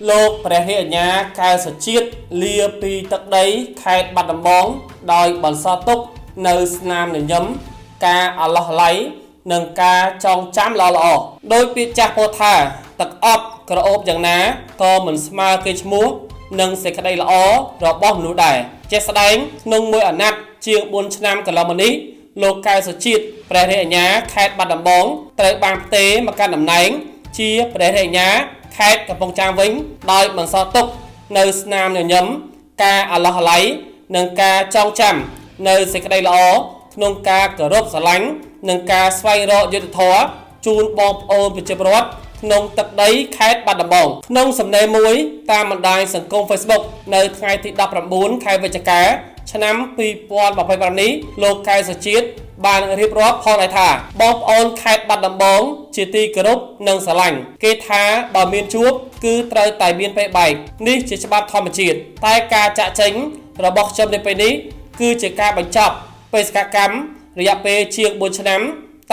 លោកព្រះរាជអាជ្ញាកែវសុជាតិលាពីទឹកដីខេត្តបាត់ដំបងដោយបន្សល់ទុកនៅស្នាមញញឹមការអាឡោះឡៃនិងការចងចាំល្អៗដោយពាក្យចាស់ពោលថាទឹកអប់ក្រអូបយ៉ាងណាក៏មិនស្មើគេឈ្មោះនិងសេចក្តីល្អរបស់មនុស្សដែរជាក់ស្ដែងក្នុងមួយអាណត្តិជាង4ឆ្នាំកន្លងមកនេះលោកកែវសុជាតិព្រះរាជអាជ្ញាខេត្តបាត់ដំបងត្រូវបានផ្ទេរមកកាន់តំណែងជាព្រះរាជអាជ្ញា ខេត្តកំពង់ចាមវិញដោយបន្សល់ទុកនៅស្នាមញញឹមការអាឡោះអាល័យនិងការចងចាំនៅសេចក្តីល្អក្នុងការគោរពស្រឡាញ់និងការស្វែងរកយុត្តិធម៌ជូនបងប្អូនប្រជាពលរដ្ឋក្នុងទឹកដីខេត្តបាត់ដំបងក្នុងសំណេរមួយតាមបណ្ដាញសង្គម Facebook នៅថ្ងៃទី19ខែវិច្ឆិកាឆ្នាំ2025នេះលោកកែវសុជាតិបានរៀបរាប់ផងដែរថាបងប្អូនខេត្តបាត់ដំបងជាទីគោរពនិងស្រឡាញ់គេថាបើមានជួបគឺត្រូវតែមានពេលបែកនេះជាច្បាប់ធម្មជាតិតែការចាក់ចេញរបស់ខ្ញុំនៅពេលនេះគឺជាការបញ្ចប់បេសកកម្មរយៈពេលជាង4ឆ្នាំ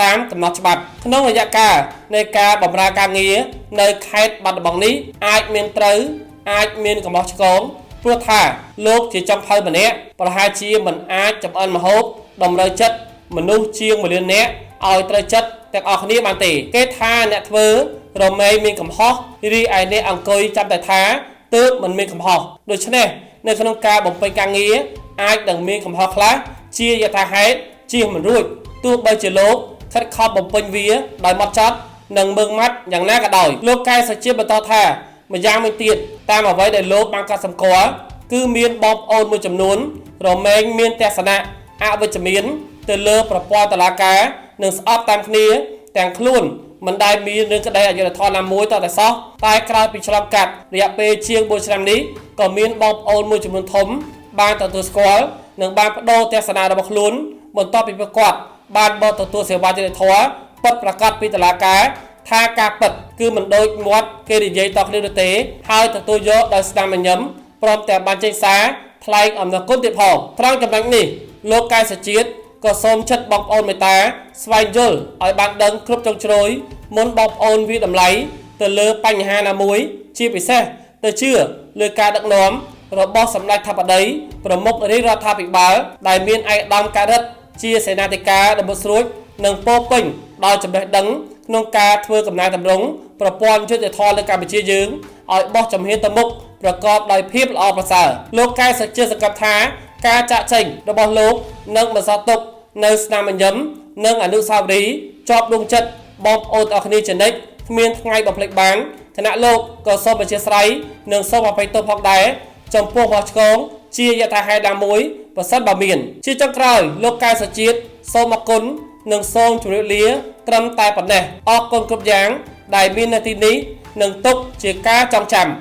តាមកំណត់ច្បាប់ក្នុងរយៈកាលនៃការបម្រើការងារនៅខេត្តបាត់ដំបងនេះអាចមានត្រូវអាចមានកំហុសឆ្គងព្រោះថាលោកជាចុងភៅម្នាក់ប្រហែលជាមិនអាចចំអិនម្ហូបតម្រូវចិត្តមនុស្សជាង1លាននាក់ឲ្យត្រូវចិត្តទាំងអស់គ្នាបានទេគេថាអ្នកធ្វើរមែងមានកំហុសរីឯអ្នកអង្គុយចាំតែថាទើបមិនមានកំហុសដូច្នេះនៅក្នុងការបំពេញការងារអាចនឹងមានកំហុសខ្លះជាយថាហេតុជៀសមិនរួចទោះបីជាលោកខិតខំបំពេញវាដោយម៉ត់ចត់និងម៉ឺងម៉ាត់យ៉ាងណាក៏ដោយលោកកែសុជាបន្តថាម្យ៉ាងមួយទៀតតាមអ្វីដែលលោកបានកត់សម្គាល់គឺមានបងប្អូនមួយចំនួនរមែងមានទស្សនៈអវិជ្ជមានទៅលើប្រព័ន្ធតុលាការនិងស្អប់តាមគ្នាទាំងខ្លួនមិនដែលមានរឿងក្តីអយុត្តិធម៌ណាមួយតតែសោះតែក្រោយពីឆ្លងកាត់រយៈពេលជាង4ឆ្នាំនេះក៏មានបងប្អូនមួយចំនួនធំបានទទួលស្គាល់និងបានបដូរទស្សនៈរបស់ខ្លួនបន្ទាប់ពីពួកគាត់បានមកទទួលសេវាយុត្តិធម៌ពិតប្រាកដពីតុលាការថាការពិតគឺមិនដូចមាត់គេនិយាយតគ្នានោះទេហើយទទួលយកដោយស្នាមញញឹមព្រមទាំងបានចេញសារថ្លែងអំណរគុណទៀតផងត្រង់ចំណុចនេះលោកកែសជាតិក៏សូមចិត្តបងប្អូនមេត្តាស្វែងយល់ឲ្យបានដឹងគ្រប់ជ្រុងជ្រោយមុនបងប្អូនវាតម្លៃទៅលើបញ្ហាណាមួយជាពិសេសទៅជឿលើការដឹកនាំរបស់សម្ដេចធិបតីប្រមុខរាជរដ្ឋាភិបាលដែលមានឯកឧត្តមការិទ្ធជាសេនាធិការដ៏មុតស្រួចនិងពោរពេញដោយចំណេះដឹងក្នុងការធ្វើកំណែតម្រង់ប្រព័ន្ធយុត្តិធម៌នៅកម្ពុជាយើងឲ្យបោះជំហានទៅមុខប្រកបដោយភាពល្អប្រសើរលោកកែសជាសង្កត់ថាការចាក់ចេញរបស់លោកនឹងបន្សល់ទុកនៅស្នាមញញឹមនិងអនុស្សាវរីយ៍ជាប់ដួងចិត្តបងប្អូនទាំងអស់គ្នាជានិច្ចគ្មានថ្ងៃបំភ្លេចបានខណៈលោកក៏សូមអធិស្ឋាននិងសូមអភ័យទោសផងដែរចំពោះវត្តឆ្កងជាយថាហេតុណាមួយប្រសិនបើមានជាចុងក្រោយលោកកែសជាតិសូមអរគុណនិងសូមជម្រាបលាត្រឹមតែប៉ុណ្ណេះអរគុណគ្រប់យ៉ាងដែលមាននៅទីនេះនិងទុកជាការចងចាំ។